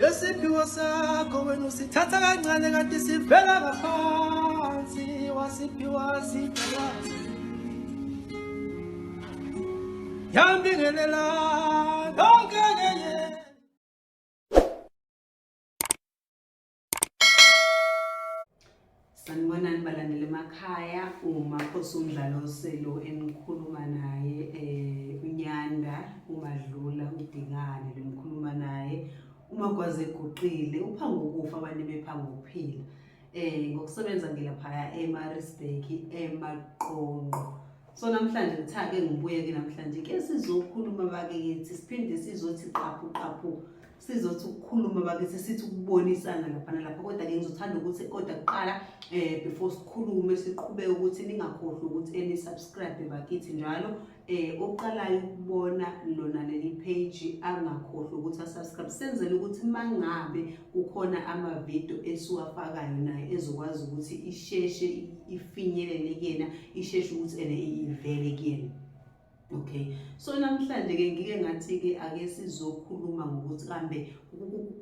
Lesiphiwo sakho wena usithatha kancane kanti sivela ngaphansi wasiphiwa sibhekazi yambingelela yonke ke. Sanibonani balandeli emakhaya, uMakhosi uMdlalose lo enikhuluma naye uNyanda uMadlula uDingane lo enikhuluma naye uMagwaza eguqile uphanga ukufa abanye bephanga ukuphila. Ngokusebenza ngilaphaya eMaritzburg eMaqonqo. So namhlanje ngithake ngibuye ke namhlanje ke sizokhuluma bakithi siphinde sizothi qaphu qaphu sizothi ukukhuluma bakithi sithi ukubonisana lapha nalapha kodwa ke ngizothanda ukuthi kodwa kuqala before sikhulume siqhubeke ukuthi ningakhohlwa ukuthi eni subscribe bakithi njalo oqalayo ukubona lona leli page angakhohlwa ukuthi asubscribe senzele ukuthi mangabe kukhona amavidiyo esiwafakayo naye ezokwazi ukuthi isheshe ifinyelele kuyena isheshe ukuthi ene ivele kuyena. Okay, so namhlanje ke ngike ngathi ke ake sizokhuluma ngokuthi kambe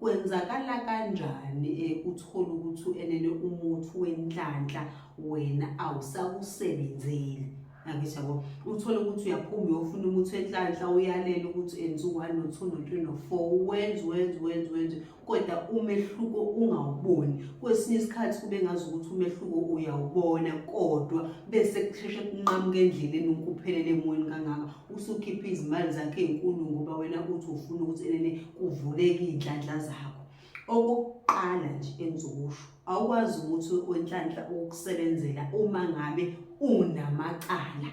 kwenzakala kanjani uthole ukuthi enene umuthi wenhlanhla wena awusakusebenzeli. Angithi yabo, uthole ukuthi uyaphuma uyofuna umuthi wenhlanhla uyalela ukuthi enze u-1 no-2 no-3 no-4 wenze wenze wenze wenze kodwa umehluko ungawuboni. Kwesinye isikhathi kube ngazi ukuthi umehluko uyawubona kodwa bese kusheshe kunqamuka endleleni ukuphelele emoyeni kangaka usukhipha izimali zakhe ey'nkulu ngoba wena uthi ufuna ukuthi enene kuvuleke iy'nhlanhla zakho. Okokuqala nje engizokusho, awukwazi ukuthi wenhlanhla ukukusebenzela uma ngabe unamacala.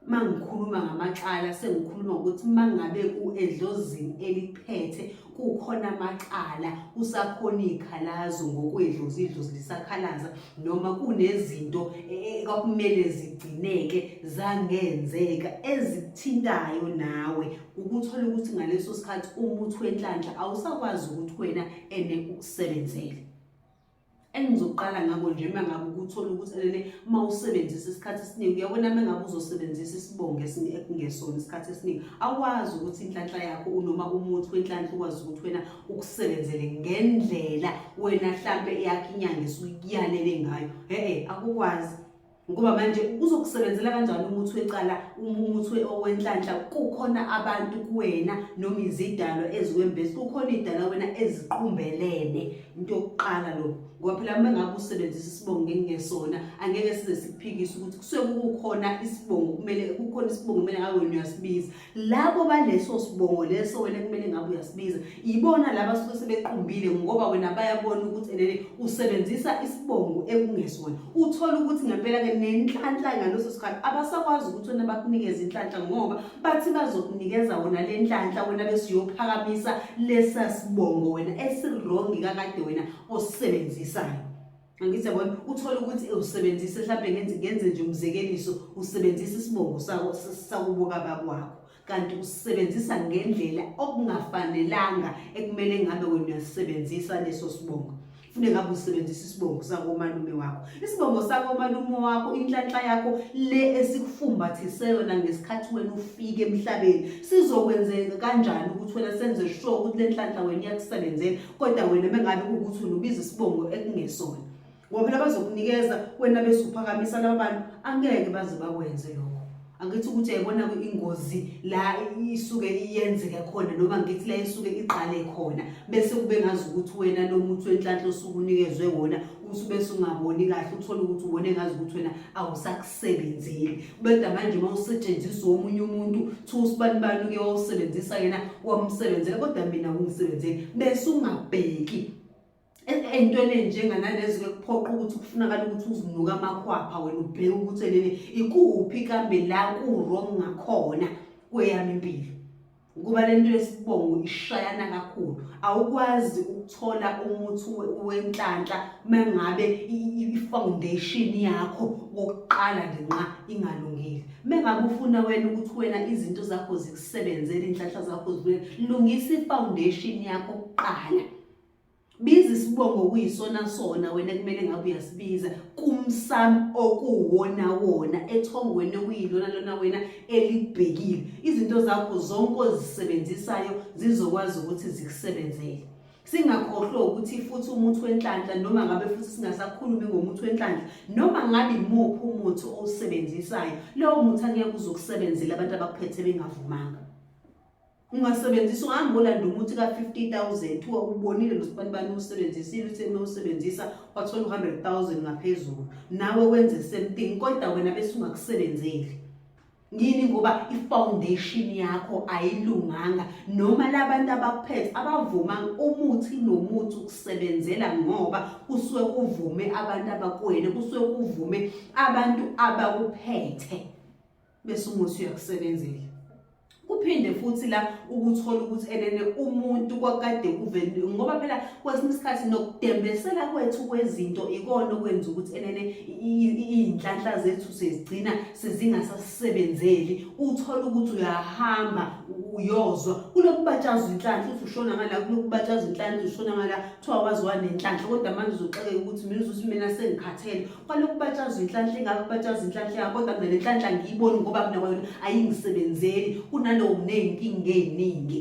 Uma ngikhuluma ngamacala sengikhuluma ukuthi uma ngabe ku-edlozini elikuphethe kukhona amacala, kusakhona iy'khalazo ngokwedlozi, idlozi lisakhalaza noma kunezinto ekwakumele zigcineke zangenzeka ezikuthintayo nawe. Ukuthola ukuthi ngaleso sikhathi umuthi wenhlanhla awusakwazi ukuthi wena ene ukusebenzele. Engizoqala ngako nje uma ngabe ukuthola ukuthi enene uma usebenzisa isikhathi esiningi uyabona uma ngabe uzosebenzisa isibongo ekungesona isikhathi esiningi awazi ukuthi inhlanhla yakho noma umuthi wenhlanhla ukwazi ukuthi wena ukusebenzele ngendlela wena hlampe eyakho inyanga esukuyalele ngayo. E-e akukwazi. Ngoba manje uzokusebenzela kanjani umuthi wecala umuthi owenhlanhla kukhona abantu kuwena noma izidalwa eziwembesi kukhona idalwa wena eziqumbelene into yokuqala lo ngoba phela uma ngabe usebenzisa isibongo ngengesona angeke size sikuphikise ukuthi kusuke kukhona isibongo kumele kukhona isibongo kumele ngabe wena uyasibiza labo baleso sibongo leso wena kumele ngabe uyasibiza ibona laba suke sebequmbile ngoba wena bayabona ukuthi enene usebenzisa isibongo ekungesona uthola ukuthi ngempela ke nenhlanhla ngaleso sikhathi abasakwazi ukuthi wena bakunikeze inhlanhla ngoba bathi bazokunikeza wona le nhlanhla wena bese uyophakamisa lesa sibongo wena esirongi kakade wena osisebenzisayo. Angithi yabona uthola ukuthi usebenzise mhlawumbe ngenze nje umzekeliso usebenzisa isibongo sako sakubo kababa wakho kanti usebenzisa ngendlela okungafanelanga ekumele ngabe wena uyasebenzisa leso sibongo. Fune ngabe usebenzisa isibongo sakomalume wakho. Isibongo sakomalume wakho inhlanhla yakho le esikufumbathise yona ngesikhathi wena ufika emhlabeni sizokwenzeka kanjani ukuthi wena senze sure ukuthi le nhlanhla wena iyakusebenzela kodwa wena mengabe kuwukuthi wena ubiza isibongo ekungesona ngoba phela bazokunikeza wena bese uphakamisa laba bantu angeke baze bakwenze lokho. Angithi ukuthi uyayibona ingozi la isuke iyenzeke khona noma ngithi la isuke iqale khona bese kube ngazi ukuthi wena lo muthi wenhlanhla osuke unikezwe wona usube sungaboni kahle uthole ukuthi ubone ngazi ukuthi wena awusakusebenzeli kodwa manje uma usetshenziswa omunye umuntu thiwa usibani bani uke wawusebenzisa yena wamsebenzela kodwa mina ungisebenzeli bese ungabheki entweni enjenganalezo ke kuphoqa ukuthi kufunakala ukuthi uzinuke amakhwapha wena ubheke ukuthi enene ikuphi kambe la ku-wrong ngakhona kweyami impilo ngoba le nto yesibongo ishayana kakhulu. Awukwazi ukuthola umuthi wenhlanhla uma ngabe i-foundation yakho kokuqala nje nqa ingalungile. Uma ngabe ufuna wena ukuthi wena izinto zakho zikusebenzele, iy'nhlanhla zakho zibuye, lungisa i-foundation yakho kuqala. Biza isibongo okuyisona sona wena ekumele ngabe uyasibiza kumsamo okuwona wona ethongweni okuyilona lona wena elikubhekile. Izinto zakho zonke ozisebenzisayo zizokwazi ukuthi zikusebenzele. Singakhohlwa ukuthi futhi umuthi wenhlanhla noma ngabe futhi singasakhulumi ngomuthi wenhlanhla noma ngabe imuphi umuthi owusebenzisayo, lowo muthi angeke uzokusebenzela abantu abakuphethe bengavumanga. Ungasebenzisa ungahamba olanda umuthi ka-50 000 thiwa ubonile nosibanibani uwusebenzisile uthe uma usebenzisa wathola u-100 000 ngaphezulu nawe wenze same thing kodwa wena bese ungakusebenzeli yini ngoba i-foundation yakho ayilunganga noma labantu abakuphethe abavumanga umuthi nomuthi ukusebenzela ngoba kusuke kuvume abantu abakwele kusuke kuvume abantu abakuphethe bese umuthi uyakusebenzela kuphinde futhi la ukuthola ukuthi enene umuntu kwakade kuve ngoba phela kwesinye isikhathi nokudembesela kwethu kwezinto ikona okwenza ukuthi enene iy'nhlanhla zethu sezigcina sezingasasebenzeli uthole ukuthi uyahamba uyozwa kulokubatshazwa inhlanhla uthi ushona ngala kulokubatshazwa inhlanhla ushona ngala kuthiwa wazi wanenhlanhla kodwa manje uzoxakeka ukuthi mina uzuthi mina sengikhathele kwalokhu batshazwa inhlanhla ingaka kubatshazwa inhlanhla ingaka kodwa mina le nhlanhla ngiyiboni ngoba mina kwayona ayingisebenzeli kunalowo nginey'nkinga ey'ningi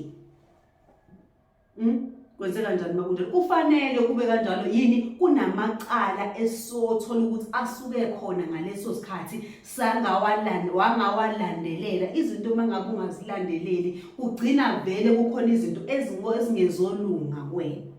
hmm? Kwenzeka njani makunjalo? Kufanele kube kanjalo yini? Kunamacala esothola ukuthi asuke khona ngaleso sikhathi sangawalanda wangawalandelela izinto uma ngabe ungazilandeleli kugcina vele kukhona izinto ezingezolunga kuwena.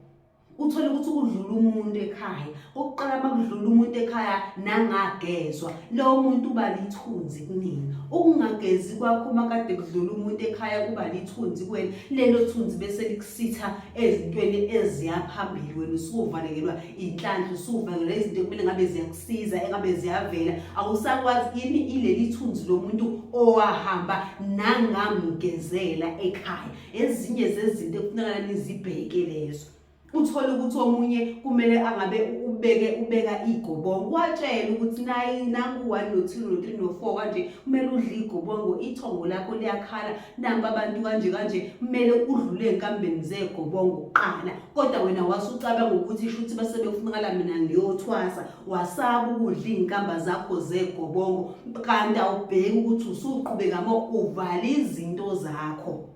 Uthole ukuthi kudlula umuntu ekhaya okokuqala uma kudlula umuntu ekhaya nangagezwa lowo muntu uba lithunzi kunina ukungagezi kwakho uma kade kudlula umuntu ekhaya kuba lithunzi kuwena lelo thunzi bese likusitha ezintweni eziya phambili wena usuvalekelwa inhlanhla usuvalekelwa izinto ekumele ngabe ziyakusiza engabe ziyavela awusakwazi yini ileli thunzi lomuntu owahamba nangamgezela ekhaya Ezinye zezinto ekufuneka nizibheke lezo. Uthole ukuthi omunye kumele angabe ubeke ubeka igobongo watshela ukuthi nayi nangu 1 no 2 no 3 no 4 kanje kumele udle igobongo ithongo lakho liyakhala nampa abantu kanje kanje kumele udlule enkambeni zegobongo kuqala kodwa wena wasucabanga ukuthi shuthi base bekufunakala mina ngiyothwasa wasaba ukudla iy'nkamba zakho zegobongo kanti awubheki ukuthi usuqhubeka mo uvala izinto zakho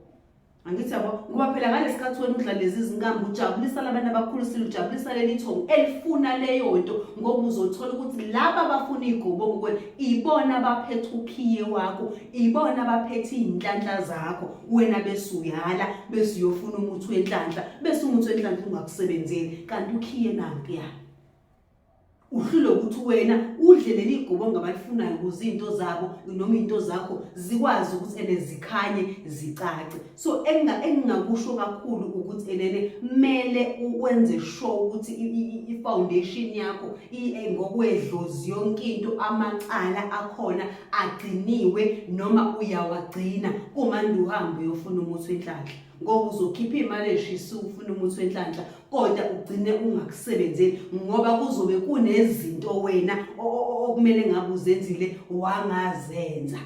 angithi yabo ngoba phela ngalesikhathi wena udla lezi zinkambi ujabulisa labantu abakhulisile ujabulisa leli thongo elifuna leyo nto ngoba uzothola ukuthi laba abafuna igobongo kwena ibona abaphethe ukhiye wakho ibona abaphethe iy'nhlanhla zakho wena bese uyala bese uyofuna umuthi wenhlanhla bese umuthi wenhlanhla ungakusebenzeli kanti ukhiye nankuya Uhlulwe ukuthi wena udle leli gobongo abalifunayo ukuze izinto zabo noma izinto zakho zikwazi ukuthi ene zikhanye zicace. So engingakusho kakhulu ukuthi enene mele wenze sure ukuthi i-foundation yakho ngokwedlozi yonke into amacala akhona agciniwe noma uyawagcina kumande uhambe uyofuna umuthi wenhlanhla. ngoba uzokhipha imali eshisa ufuna umuthi wenhlanhla kodwa ugcine ungakusebenzeli ngoba kuzobe kunezinto wena okumele ngabe uzenzile wangazenza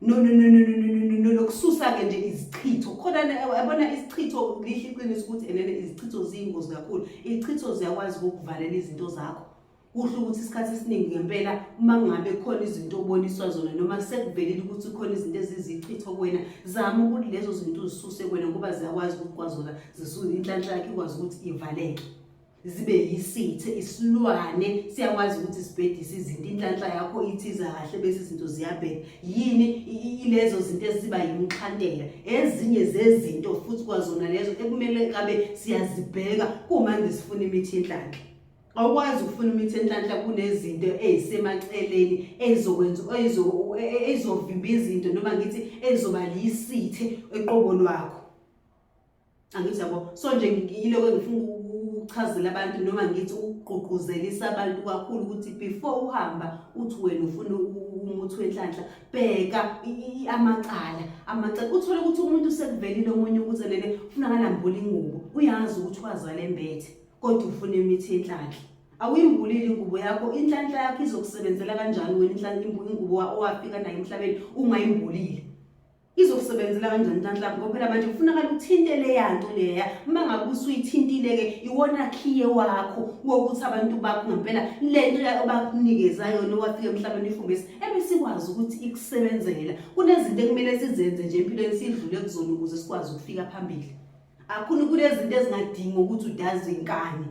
no no no no no no no lokususa ke nje izichitho khona yabona isichitho lihle iqiniso ukuthi enene izichitho ziyingozi kakhulu izichitho ziyakwazi ukukuvalela izinto zakho Kuhle ukuthi isikhathi esiningi ngempela uma ngabe khona izinto oboniswa zona noma sekuvelile ukuthi khona izinto ezizichitho kuwena, zama ukuthi lezo zinto uzisuse kuwena ngoba ziyakwazi ukuthi kwazona zisuke inhlanhla yakho ikwazi ukuthi ivaleke zibe yisithe isilwane siyakwazi ukuthi sibhedise izinto inhlanhla yakho ithiza kahle bese izinto ziyabheda yini ilezo zinto eziba yimxhantela ezinye zezinto futhi kwazona lezo ekumele kabe siyazibheka kumanje sifuna imithi yenhlanhla Awukwazi ukufuna imithi enhlanhla kunezinto ezisemaceleni ezokwenza ezovimba izinto noma ngithi ezoba lisithe eqobo lwakho. Angithi yabo. So nje yiloko engifuna ukuchazela abantu noma ngithi ukugqugquzelisa abantu kakhulu ukuthi before uhamba uthi wena ufuna umuthi wenhlanhla bheka amacala amacala uthole ukuthi umuntu sekuvelile omunye ukuthi lele ufuna kalambula ingubo uyazi ukuthi wazala embethe kodwa ufuna imithi yenhlanhla awuyimbulile ingubo yakho inhlanhla yakho izokusebenzela kanjani wena inhlanhla ingubo owafika nayo emhlabeni ungayimbulile izokusebenzela kanjani inhlanhla yakho ngoba phela manje kufunakala uthinte leya nto leya uma ngabe usuyithintile-ke iwona khiye wakho wokuthi abantu bakho ngempela le nto abakunikeza yona owafika emhlabeni ifumbisi ebesikwazi ukuthi ikusebenzela kunezinto ekumele sizenze nje empilweni sidlule kuzona ukuze sikwazi ukufika phambili. Akhona kunezinto ezingadingi ukuthi udaze inkani.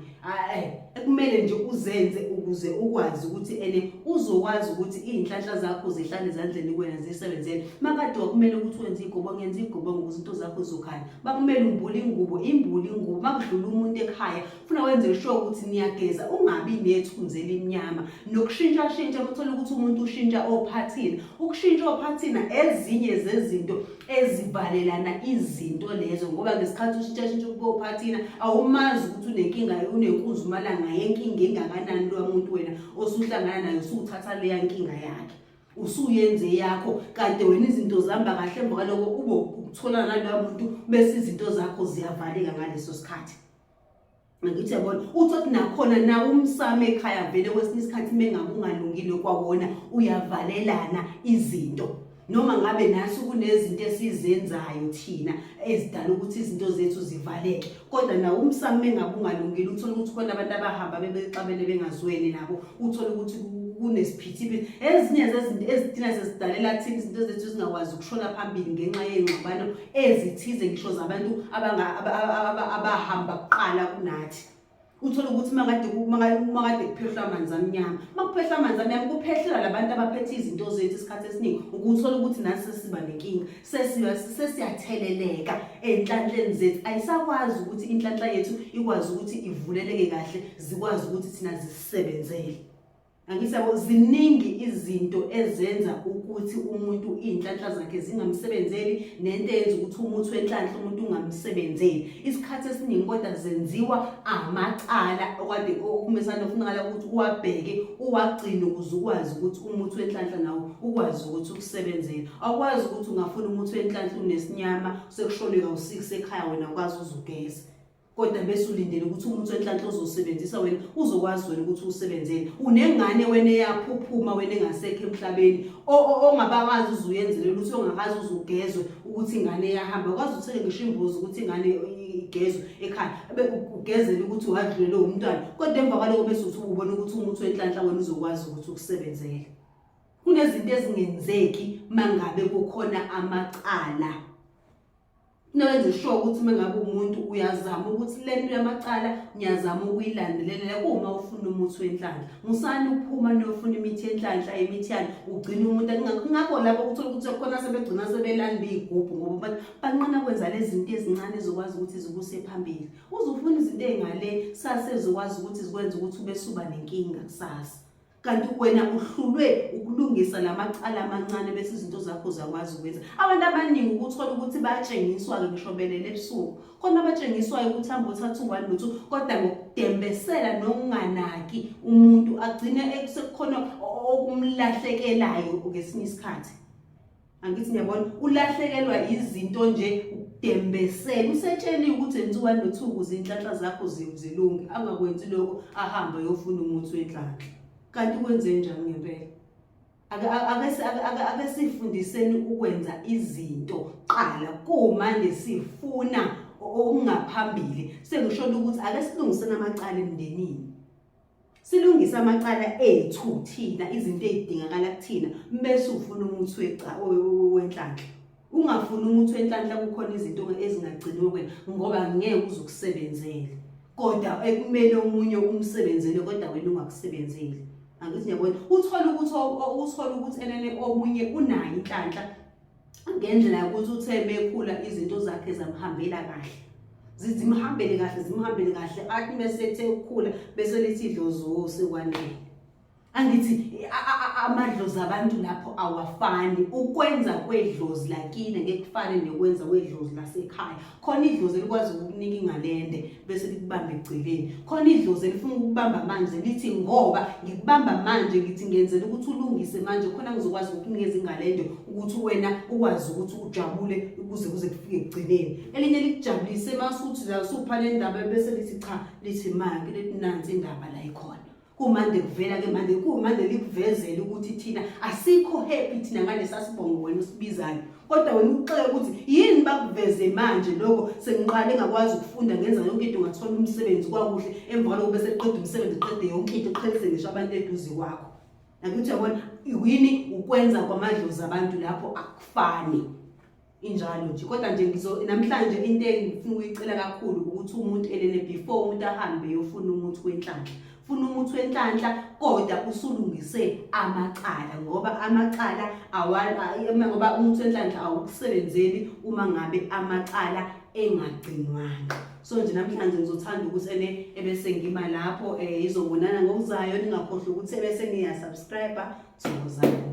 Ekumele nje uzenze ukuze ukwazi ukuthi ene uzokwazi ukuthi iy'nhlanhla zakho zihlale ezandleni kuwena zisebenzele. Makade wakumele ukuthi wenze igobongo, yenza igobongo ukuze into zakho zizokhanya. Bakumele umbule ingubo, imbule ingubo. Makudlula umuntu ekhaya, funa wenze sure ukuthi niyageza, ungabi nethunzi elimnyama. Nokushintshashintsha, uthole ukuthi umuntu ushintsha ophathina. Ukushintsha ophathina ezinye zezinto ezivalelana izinto lezo ngoba ngesikhathi ushintshashintsha ukuba uphathina awumazi ukuthi unenkinga unenkunzi umalanga yenkinga engakanani lowa muntu wena osuhlangana naye usuwuthatha leya nkinga yakhe usuyenze yakho kanti wena izinto zihamba kahle emva kwaloko ube ukutholana naloya muntu bese izinto zakho ziyavaleka ngaleso sikhathi. Angithi yabona uthi othi nakhona na umsamo ekhaya vele kwesinye isikhathi mengabe ungalungile kwawona uyavalelana izinto noma ngabe nathi kunezinto esizenzayo thina ezidala ukuthi izinto zethu zivaleke kodwa nawo umsamo mengabe ungalungile uthola ukuthi khona abantu abahamba bebexabene bengazweni nabo uthola ukuthi kunesiphithiphithi ezinye zezinto ezithina sezidalela thina izinto zethu zingakwazi ukushona phambili ngenxa yey'ngxabano ezithize ngisho zabantu abahamba kuqala kunathi. Uthole ukuthi makade makade kuphehlwa amanzi amnyama, makuphehla amanzi amnyama kuphehlela labantu abaphethe izinto zethu isikhathi esiningi ukuthola ukuthi nathi sesiba nenkinga, sesiyatheleleka ey'nhlanhleni zethu. Ayisakwazi ukuthi inhlanhla yethu ikwazi ukuthi ivuleleke kahle, zikwazi ukuthi thina zisisebenzele. Angithi yabo ziningi izinto ezenza ukuthi umuntu iy'nhlanhla zakhe zingamsebenzeli nento eyenza ukuthi umuthi wenhlanhla umuntu ungamsebenzeli. Isikhathi esiningi kodwa zenziwa amacala okade okumesana kufunakala ukuthi uwabheke uwagcine ukuze ukwazi ukuthi umuthi wenhlanhla nawo ukwazi ukuthi ukusebenzele. Awukwazi ukuthi ungafuna umuthi wenhlanhla unesinyama sekushone kawu-six ekhaya wena ukwazi uzugeza. Kodwa bese ulindele ukuthi umuthi wenhlanhla ozosebenzisa wena uzokwazi wena ukuthi usebenzele. Unengane wena eyaphuphuma wena engasekho emhlabeni ongabakazi uzuyenzele lutho ongakazi uzugezwe ukuthi ingane iyahamba. Ukwazi uthenge ngisho imbuzi ukuthi ingane igezwe ekhaya ugezele ukuthi wadlulelwe umntwana. Kodwa emva kwaloko bese uthi ubona ukuthi umuthi wenhlanhla wena uzokwazi ukuthi ukusebenzele. Kunezinto ezingenzeki mangabe kukhona amacala. Kunowenze sure ukuthi uma ngabe umuntu uyazama ukuthi le nto yamacala ngiyazama ukuyilandelelela kuma ufuna umuthi wenhlanhla. Musani ukuphuma niyofuna imithi yenhlanhla imithi yani ugcina umuntu ngakho lapho uthola ukuthi khona sebegcina sebelanda iy'gubhu ngoba banqena kwenza lezi zinto ezincane ezokwazi ukuthi zikuse phambili. Uze ufuna izinto ey'ngale sase ezokwazi ukuthi zikwenze ukuthi ube suba nenkinga kusasa. Kanti wena uhlulwe ukulungisa lamacala amancane bese izinto zakho zakwazi ukwenza. Abantu abaningi ukuthola ukuthi bayatshengiswa-ke ngisho belele ebusuku. Khona abatshengiswayo ukuthi hamba uthatha u-one no-two kodwa ngokudembesela nokunganaki umuntu agcine sekukhona okumlahlekelayo ngesinye isikhathi. Angithi niyabona ulahlekelwa izinto nje ukudembesela usetsheliwe ukuthi enza u-one no-two ukuze iy'nhlanhla zakho zilunge angakwenzi lokho ahambe ayofuna umuthi wenhlanhla kanti kwenze njani ngempela ake sifundiseni ukwenza izinto qala kumanje sifuna okungaphambili sengisholo ukuthi ake silungiseni amacala emndenini Silungise amacala ethu thina izinto ezidingakala kuthina bese ufuna umuthi wenhlanhla. Ungafuni umuthi wenhlanhla kukhona izinto ezingagciniwe kuwena ngoba ngeke uze ukusebenzele. Kodwa ekumele omunye umsebenzele kodwa wena ungakusebenzeli. Angithi ngiyabona uthole ukuthi enene omunye unayo inhlanhla ngendlela yokuthi uthe mekhula izinto zakhe zamhambela kahle zimhambele kahle zimhambele kahle athi mese ethe ukukhula bese lithi idlozi wo sekwanele angithi amadlozi abantu lapho awafani ukwenza kwedlozi lakini ngeke kufane nokwenza kwedlozi lasekhaya khona idlozi elikwazi ukukunika ingalende bese likubamba ekugcineni khona idlozi elifuna ukukubamba manje lithi ngoba ngikubamba manje ngithi ngenzela ukuthi ulungise manje khona ngizokwazi ukukunikeza ingalende ukuthi wena ukwazi ukuthi ujabule ukuze kuze kufike ekugcineni elinye likujabulise masuthi la usupha le ndaba bese lithi cha lithi manje lithi nansi indaba la ikhona kumande kuvela ke manje kumande likuvezele ukuthi thina asikho happy thina ngalesa sibongo wena usibizayo kodwa wena uxeke ukuthi yini bakuveze manje lokho sengiqale ngakwazi ukufunda ngenza yonke into ngathola umsebenzi kwakuhle emva kwaloko bese qeda umsebenzi qede yonke into qhelise ngisho abantu eduze kwakho nakuthi uyabona yini ukwenza kwamadlozi abantu lapho akufani. Injalo nje kodwa nje ngizo namhlanje into engifuna ukuyicela kakhulu ukuthi umuntu elele before umuntu ahambe eyofuna umuthi wenhlanhla. Funa umuthi wenhlanhla kodwa usulungise amacala ngoba amacala ngoba umuthi wenhlanhla awukusebenzeli uma ngabe amacala engagcinwanga. So nje namhlanje ngizothanda ukuthi ene ebese ngima lapho eh izobonana ngokuzayo ningakhohlwa ukuthi ebese niya subscribe thokozani.